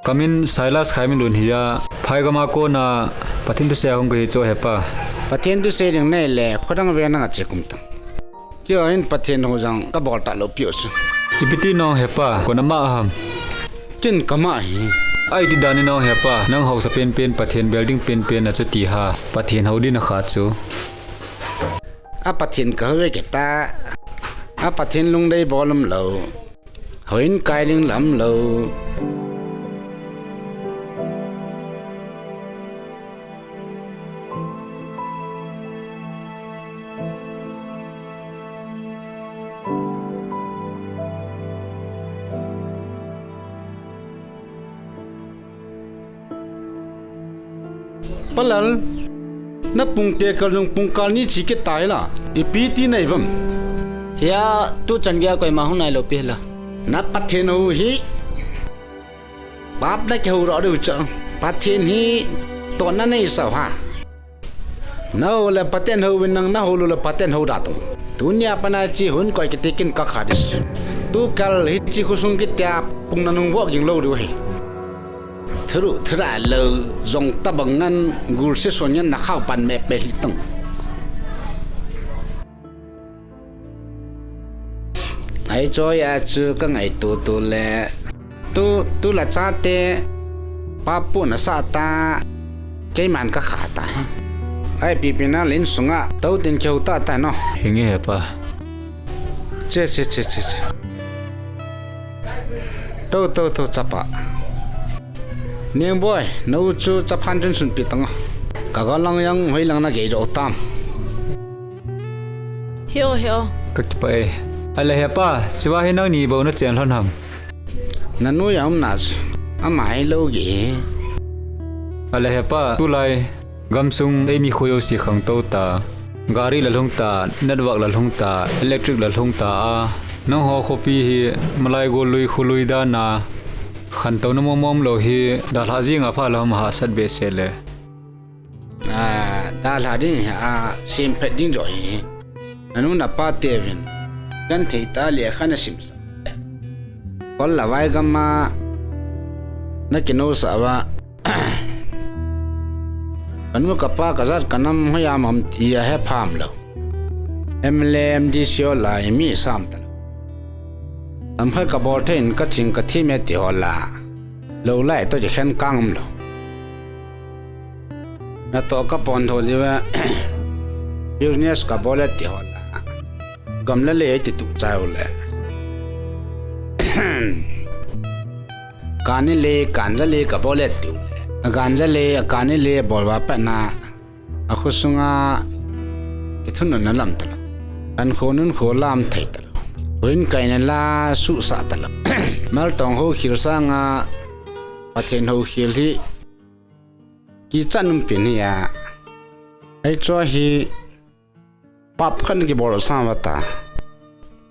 Kamin Silas Khaiminlun hia, phai gama kona Pathen thusei hung kahi chu hepa. Pathen thusei ding nei le, khodang ve nang ache kum tang. Kei in Pathen hou jang kabol talou piu chu. Ipi ti nang hepa, kona ma ham? Kin kama hi. Ai ti dan ni nang hepa, nang hausa penpen, Pathen bel ding penpen achu ti ha, Pathen hou din akha chu. A Pathen kahou ve kei ta. A Pathen lungdei bol umlou. Houin kai ding lam lou. Palal, na pung tekal jong pungkal ni chi kit tai la, ipi ti nei vam. Hia, tu chan gei a koima hung nailou pi la. Na Pathen hou hi. Pap na kihou ro deu cha. Pathen hi, to na nei sao ha. Na hou le Pathen hou vin nang, na hou lou le Pathen hou da tong. Tunia pat a chi hun koi kiti kin kakha dis. Tu kal hichi khosung kitia pung na nung vo ging lou diu hi. Thuru thura lou jong tabang ngan gul se son ngan na khau pan me pe hi tong. Ai choi a chu ka ngaito to le. Tu, tu la chate, pa pu na sa ta, keiman ka kha ta. Ai pipi na lin sunga, to tin keu ta ta no. Hinge hepa. Che, che, che, che, che. To, to, to, chapa. Ningboi, na u chu chaphan chun sunpi tang. Ka ga lang yang hoi lang na gei do tam. Hio, hio. Ka kipah e. Ale hepa, chiva hi nangni bou na chen lhon ham? Na nu ya um na chu. Ama hi lou ge. Ale hepa, tulai gamsung eimi khu jouse khangtou ta. Gari la lhung ta, network la lhung ta, electric la lhung ta a. Nangho khopi hi malai gol lui khu lui dan a. Khantouna mong mong lou hi, dalha jing a pha lou ham hahsat behseh le. A, dalha ding hi, a, sem phet ding jo hi. Na nu na pa te vin. Kan thei ta le khan a sim sa. Kol la vai gam a. Na kino sa va. Ka nu ka pa ka jat ka nam hoi a mam ti a he pham lou. M L A, M D C o la i mi sam ta lou. Tam khai ka bol thei in ka ching ka thi me ti ho la. Lou lai to ji khen kang um lou. Na to ka pon tho ji ve. Business ka bol e ti ho la. Gam le le ti tu chai u le. Kani le, kanja le ka bol e ti u le. Kanja le, kani le bol va pa na. A khusunga kithun na lam ta lou. An khonun kho lam thei ta lou. Huin kaina la su sa ta lou. Mal tong ho khil sanga Pathen ho khil hi kichat num pin hi a. Ai chua hi pap khan kibol sa va ta.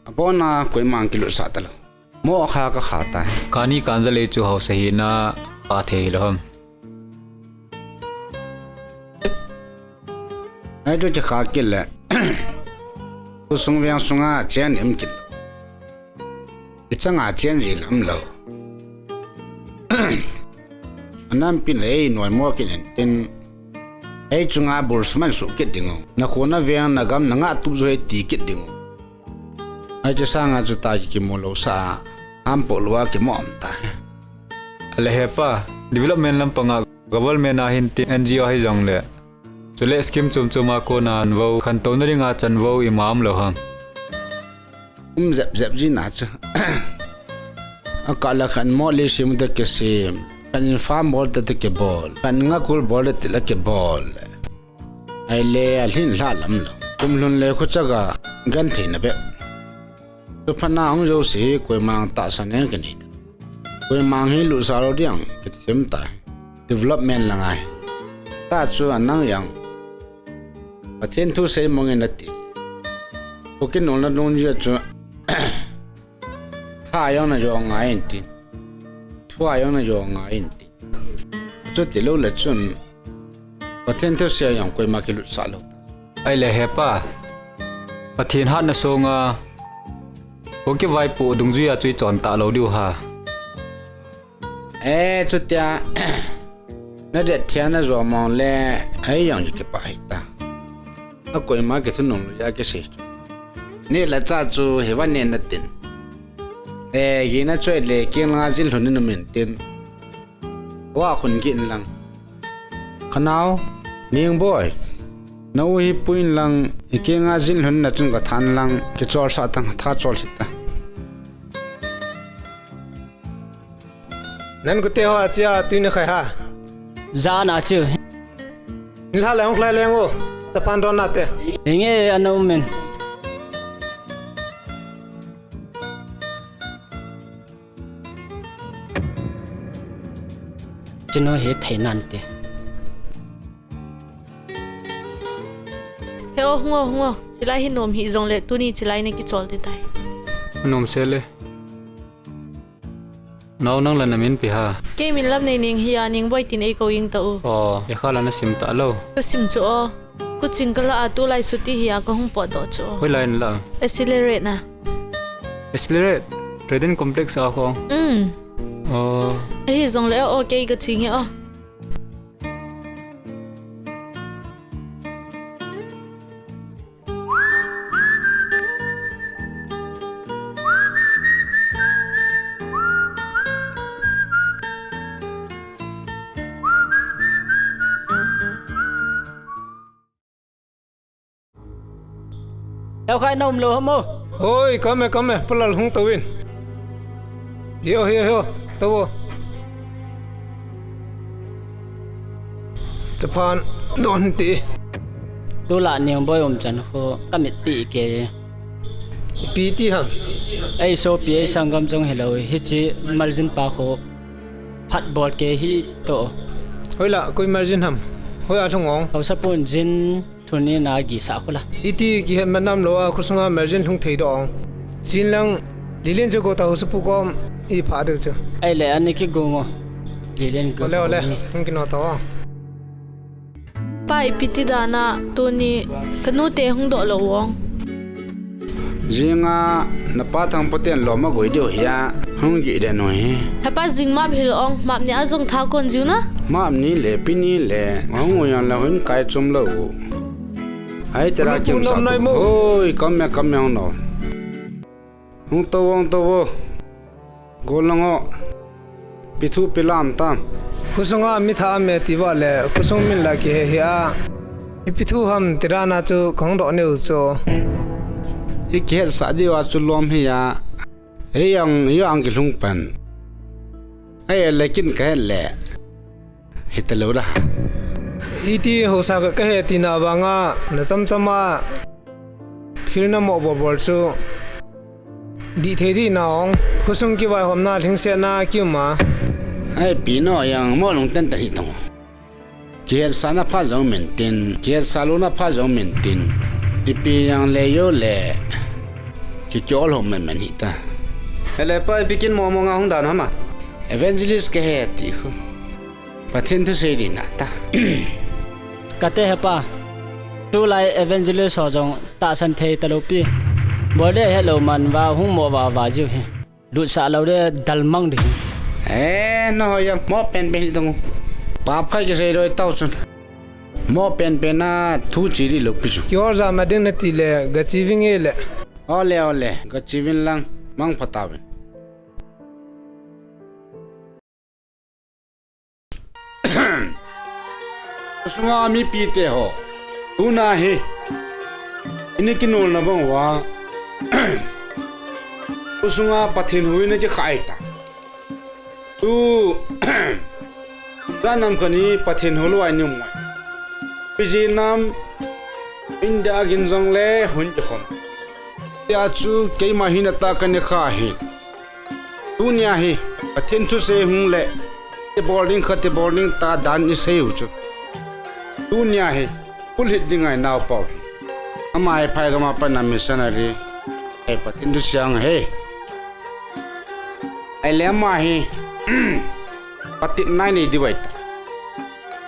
Abona koima kilut sa ta lou. Mo kha ka kha ta. Kani kanja le chu hausa hi na kha thei lou ham. Ai tu cha kha kit le. Khosung veng sunga chen im kit. Ichanga chen ji lam lou. Anam pin le ei noi mo kit in tin. Ei chunga bul suman su kit ding u. Na khona veng na gam na nga tu jo he ti kit ding u. Ai chu sanga chu ta ki kimu lou sa, am po lou a kimu am ta. Ale hepa, development lam panga government a hin ti N G O hi jong le. Chule scheme chom chom a kona an vo, khantouna dinga chan vo i mam lou ham. Um jep jep ji na chu. A ka la khan mo le sim te ke sim. Khan in farm bol te te ke bol. Khan nga kul bol te te la ke bol. Ai le a lhin hla lam lou. Kum lhun le khu chaga gan thei na be. Tu phat na hung jo si koimang tahsan e ka nei ta. Koimang hi lut sa lou diang ka thim ta. Development la ngai. Ta chu a nang yang. Pathen thusei mong in a ti. Kuki nolna dungjui a chu, tha jong na jo ngai intin, thua jong na jo ngai intin. Chuti lou le chun, Pathen thusei jong koima kilutsah lou ta. Ahile hepa, Pathen hatna sunga, Kuki vaipo dungjui a chu i chon talou diu ham? E, chutia, na det thia na jo mong le, ei jong chu kipah hita. A koima kithunun lou a kisei chu. Neh le chah chu hi va neh na tin. E, gin a choi le, keng langa jin lhun in um intin. Wa khun gin lang. Ka nao, Nengboi. Na u hi pui in lang, i kenga jin lhun na chun ka than lang, kichol sah tang, tha chol sih ta. Nan kute ho a chia tui na khai ha. Jan a chu. Nilha le hung khlai leng o. Chapang don na te. Enge ana um men. Chinu hi thei nante. He o, hung o, hung o. Chilai hi nom hi jongle tuni chilai na kichol te tai. Nom se le. Nao, nang la na min ipi ham? Kei min Lamneineng hi a, Nengboi tin ei kou jing ta u. O, e kha la na sim talou. Ka sim chu o. Kuching ka la a, tulai chuti hi a ka hung potdoh chu o. Hoilai na la? Accelerate na. Accelerate? Reading complex a khong? Um. O. Ahi jongle o, kei ka ching e o. Leo khai na um lou ham o. Hoi, kame, kame, palal hung tou in. Hio, hio, hio, tou o. Chapang don ti. Tula Nengboi um chan khu ka mit ti ke. Ipi ti ham? Ei sopi ei sanggam jong hilou, hiche margin pa khu phat bol ke hi to. Hoila, koi margin ham? Hoi a lhung ong? Haosapu in jin Tuni na gisa khu la. Iti kihet man nam lou a, khosunga margin lhung thei doh ong. Chin lang, Lilin chu go ta, haosapu kom i pha deu chu. Ahile, ani kigo ngo. Lilin go. Ole, ole. Hung kino ta o. Pa, ipi ti dan a, tuni, ka nu te hung doh lou ong. Jinga, na pa Thangpo ten lom a goi diu hia, hung gi den u hi. He pa, jing map hil ong, map ni a jong tha kon jiu na. Map ni le, pi ni le, hung u yang la hun kai chom lou. Ai, tera kim sa tu. Hoi, kam me, kam me hung no. Hung to, hung to vo. Gol lang o. Pi thu pi lam tam. Khosunga mi tha me ti va le, khosung min la kihe hia. Ipi thu ham ti dan a chu kong doh neu chu. I kihet sa diu a chu lom hia. Ei ang, ei ang kilhung pan. Ai le kin ka het le. Hita lou da. Iti haosa ka, ka he tina vanga, na cham cham a. Thil na mo bol bol chu. Di thei di na ong, khosung kivaihomna, lhingsetna, kiuma. Ai, pi no yang mo lungten ta hi tong. Kihetsahna pha jong min tin, kihetsah louna pha jong min tin. Ipi yang le yo le. Kichol hom men men hi ta. Hele pa, ipi kin mo mo nga hung dan hama. Evangelist ka he ti khu. Pathen thusei di na ta. Kate he pa. Tulai evangelist ho jong tahsan thei talou pi. Bol le helou man va hung mo va va jiu hi. Lutsah lou le dal mang di. Eh, no ya mo pen pen dong. Pap khai kisei doi tau chun. Mo pen pen a thu chi di lou pi chu. Kihol ja ma ding na ti le ga chi ving e le. Ole, ole, ga chi vin lang, mang pha ta vin. Sunga mipi te ho. Tuna hi. Ini kinolna vang uva. Sunga Pathen hu ina kikhai ta. Tu. Janam kani Pathen hu lou a ini um ngai. Fiji nam India a gin jong le hun kikhom. Tia chu keima hina ta kani kha hi. Tunia hi, Pathen thusei hung le, ti bol ding kha ti bol ding ta dan i sei u chu. Tunia hi, pulhit ding ngai nau pau hi. Ama hi phai gam a pat a missionary. Ei, Pathen thu siang ahi. Ahile ama hi, patepna nei diu ahi tai.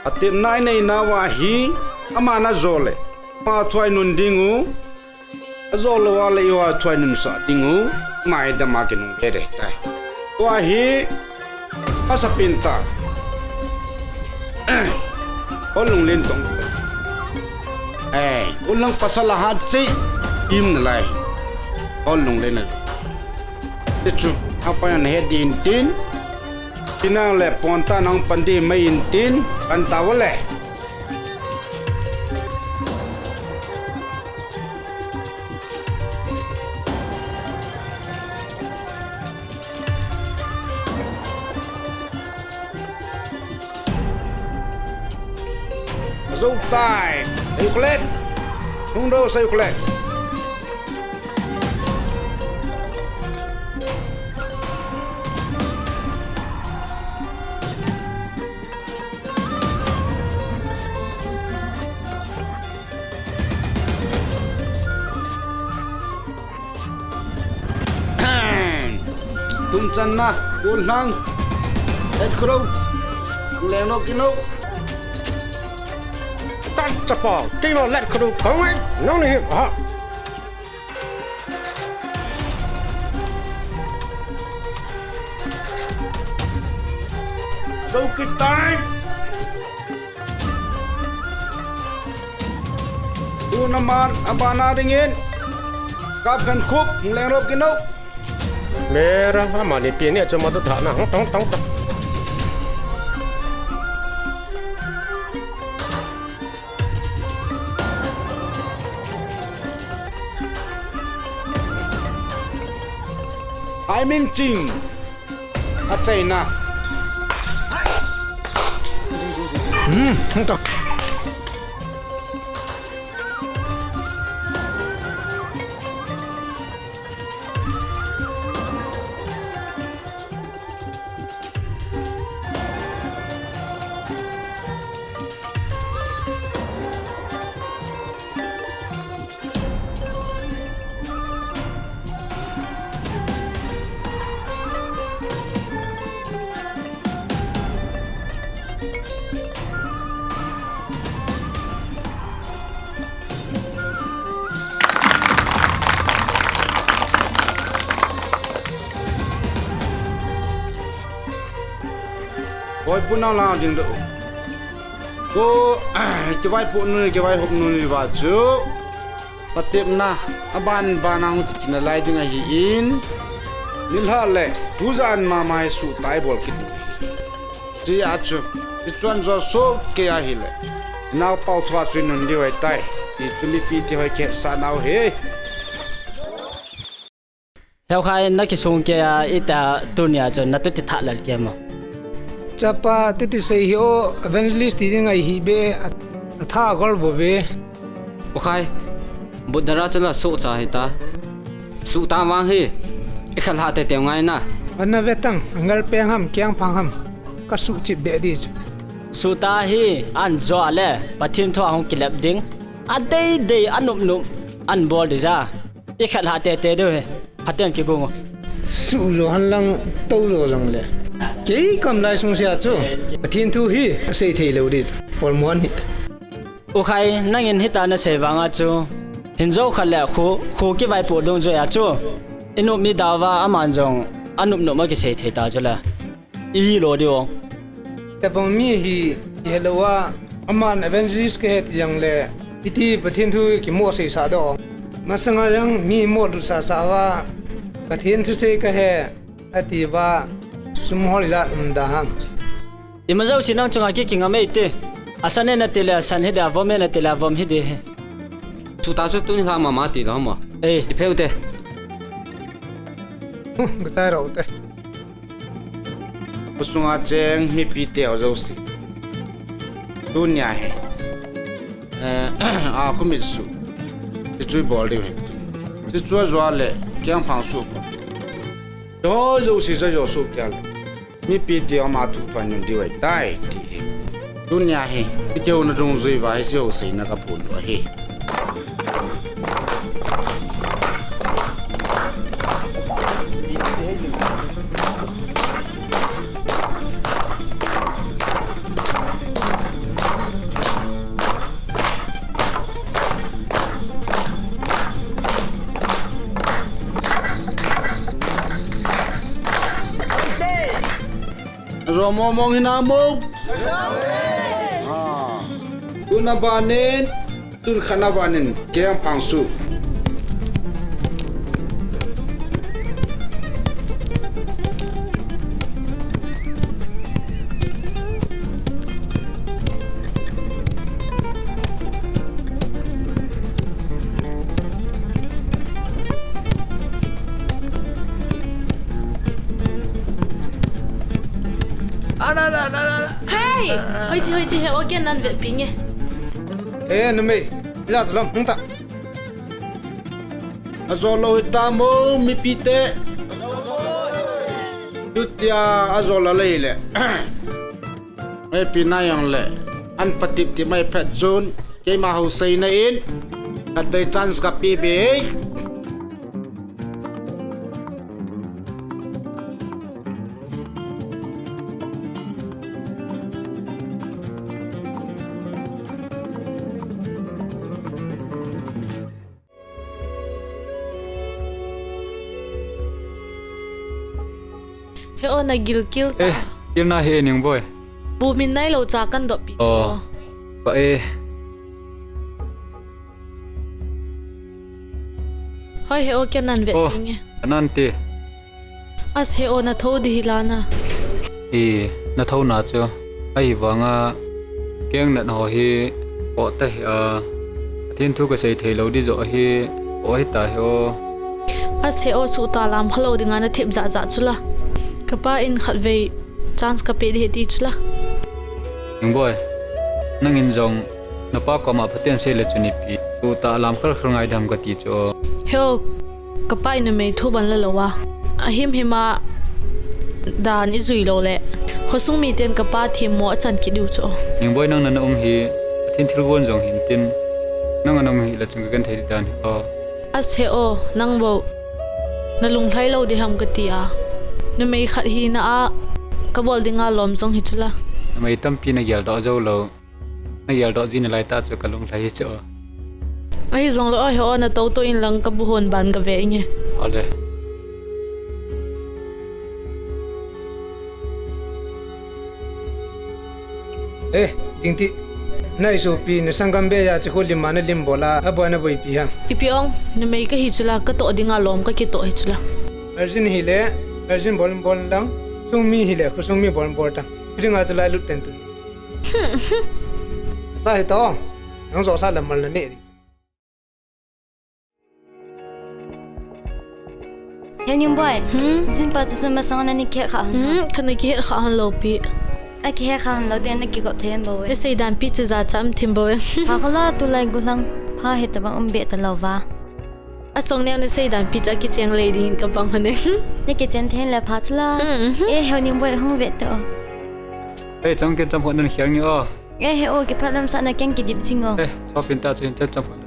Patepna nei nauva hi, ama na jo le, ama thu a inun ding u, ajo lou a le eiho a thu a inun sah ding u, ama hi dam a kinung dede tai. Tua hi, Pasal pinta. Hol Lunglen tong. Eh, ulang pasal lahat si im nalai. Hol Lunglen na. Tichu, apa yang head di intin? Pinang le ponta nang pandi mai intin, kan tawale. Azou tai. Sayuklet. Nungdo Sayuklet. Tumchanna, Ulhang, Letkhru, Lengno Kino. Tachapa, Kino Letkhru, Kongai, nang ni ha. Dou kitai. Tunaman abana dingin. Kap Khankhup, Lengrop Kino. Mera, amani pini achu madu thana, tong, tong, tong. Hai Mingching. Achaina. Hmm, hung ta. Oi, puna la ding do. Ko, kivaipo nu, kivaihop nu ni va chu. Patepna, aban ban a hung kiti nalai ding ahin. Nilhah le, tujan mama hi suhtai bol kit. Chia chu, hichun jo sohkei ahile. Naopa thu a chu inun diu ahitai. Ti chu mipi te hoi kihetsah nau hi. Heukhai, nakisung kei a, ita tunia chun natuti thah lel kei mo. Chapa, tuti sei hi o, evangelist ti ding ahi be, a, atha gol bo be. Ukhai, Buddha ra chula suhcha hita. Suhta vang hi, ikhat lhah tete ngai na. Ana ve tang, angal peng ham, kiang phang ham. Ka suhchip de di chu. Suhta hi, an jo le, Pathen thu a hung kilep ding. Adeidei, anupnup, an bol di ja. Ikhat lhah tete diu hi. Phaten kigung o. Suh jo henlang, tou jo jongle. Kei kam lai sung sia chu. Pathen thu hi, asei thei lou di chu. Polmo an hita. Ukhai, nangin hita nasei vang a chu. Hin jo khat le khu, khu kivaipo dungjui a chu. Inop mi dau va aman jong, anupnup a kisei thei ta chu le. Ihi lo di o. Tabang mi hi, ihelou a, aman evangelist kahi ti jongle, iti Pathen thu kimo seisah do. Masanga jong mi mo lut sasa va, Pathen thusei kahi, ati va, sum hol ijat um da ham. Ima jouse nang chunga ki kinga mei te. Asan e nati le asan hi de, avom e nati le avom hi de. Suhta chu tuni lha mama ti lo mo. Ei. Ipheu te. Huh, gatai rau te. Khusunga cheng mipi te ho jouse. Tunia hi. Eh, a khomit suh. Ti chu ibol diu hi. Ti chu ajo le, kiang phang suh. Ho jouse chu ajo suh kei le. Mipi te ho ama thu thu a inun diu ahitai, ti hi. Tunia hi, iti ho nadungjui uva hi, hiche ho seina kaphon u ahi. Ajo mong mong hinam o. Ah. Tun abanin, tun khat abanin, kei ang phang su. Hey! Hoi chi, hoi chi, he o ken nan vetpi nge. Eh, numei, ila salam, hung ta. Ajo lou hitam o, mipite. Tutia ajo lou lei le. Mei pi na jong le. An patip ti mai phet chun. Keima hou seina in. Khatvei chance kape be. He o, na gilkel ta. Eh, gilna hi e Ningboi. Bu min nailou cha kan doppi chu. Oh. Ba e. Hoi he o, ken nan vetpi nge. Oh, anan ti. As he o, na thou di hi la na. I, na thouna chu. Ahivanga keng nat ho hi o ta hi a. Pathen thu kasei thei lou di jo hi o hi ta hi o. As he o, suta lam kha lou dinga na thip ja ja chu la. Kapa in khatvei chance kape di hi ti chu la. Ningboi, nangin jong napa koma Pathen sei le chun ipi. Suta lam khal khal ngai dam kati chu. He o, kapa in numei thu ban la lou a. Ahim hima dan ijui lou le. Khosung miten kapa themmo achan kit diu chu. Ningboi, nang na na um hi, Pathen thilgon jong hin tin. Nang ana um hi la chun ka genthei di dan hi o. As he o, nang bou. Na lunglhai lou di ham kati a. Numei khat hina a, kabol dinga lom jong hi chu la. Numei tampi na geldoh jou lou. Na geldoh ji nalai ta chu ka lunglhai hi chu. Ahi jong lou, ahi o, na tou tou in lang ka bu hon ban ka ve inge. Ole. Eh, Dingti. Na isopi, na sanggam be ja chi khu lim ma na lim bol a, aboi na boipi ham. Ipi ong, numei kahi chu la, ka toh dinga lom ka kitoh hi chu la. Virgin hi le, virgin bol bol lang, sungmi hi le, khosungmi bol bol ta. Ipi dinga chu la lut ten tu. Sa hi to, nang jo sa lam mal na ne di. He Ningboi. Hmm? Jin pa chu chu masang na ni kihet kha hon. Hmm, kana kihet kha hon lou pi. A kihet kha hon lou de na kigop thei bou e. Na seidan pi chu ja cham thim bou e. Pha kho la, tulai gulang pha he tabang um be ta lou va. Asong neo na seidan pi chu a kicheng lei ding ka bang hon e. Na kichen thei le pha chu la. Hmm. Eh, he Ningboi hung ve to. Ei, chang ken cham hon nan khial nge o. Eh, he o, kiphat lam sa na keng kidip jing o. Eh, chopin ta chu hin chen cham hon.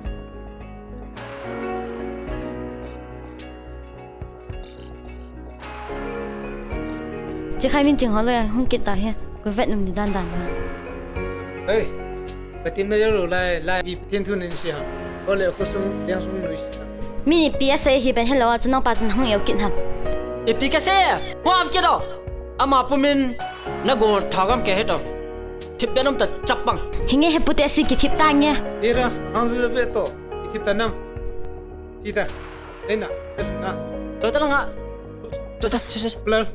Chi khai min ching ho lo ya, hung kit ta hi. Ko vet num di dan dan la. Ei, Pathen na jalo lai, lai pi Pathen thu nin si ha. Ole khosung, liang sung nui si ha. Mi ni pi asei hi ben hello a chu nang pa chun hung eu kit ham. Ipi kasei, ko am kit o. Ama pumin na go thagam ke he to. Thip ben um ta chapang. Hinge he pute si kithip ta nge. Ira, ang zu ve to. Kithip ta nam. Chi ta. Ei na, ei na. Choi ta la nga. Choi ta, choi, choi, choi. Lal,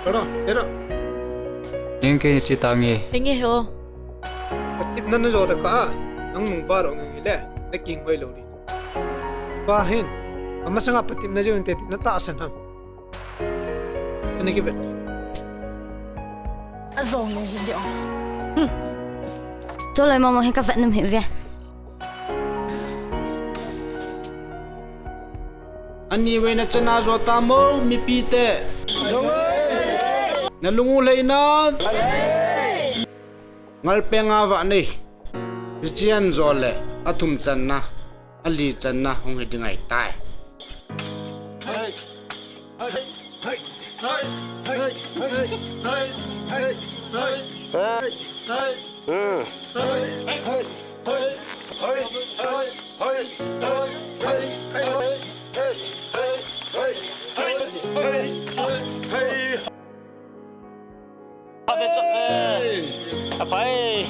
lal, lal. Ning ke chi ta nge. Enge he o. Patipna na jo ta ka. Nang nung ba ro nge le. Na king hoi lo di. Ba hin. Ama sanga patipna jo inte na ta san ham. Ani ki vet. A jo nge hi di o. Hmm. Cho lai mama he ka vet num hi ve. Ani vei na chana jo ta mo, mipi te. Na lung u lei na. Ngal pe nga va nei. Chian jo le, a thum channa, a li channa, hung he ding ai tai. Pai.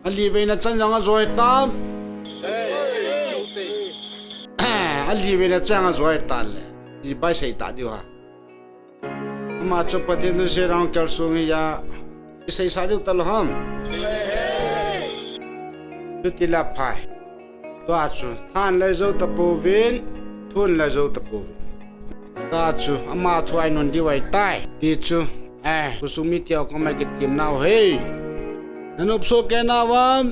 Ali veina chan jong ajoi tan. Ali veina chan ajoi tan le. I bai sei ta diu ha. Ama chu Pathen thu sei rang kal sung hi ya. I sei sa diu ta lo ham. Chuti la phai. Tua chu than le jo ta pouvin, thun le jo ta pouvin. Tua chu ama thu ai non diu ai tai. Ti chu, eh, khosung mi teu koma kitim nau he. Na nop so ke na vam.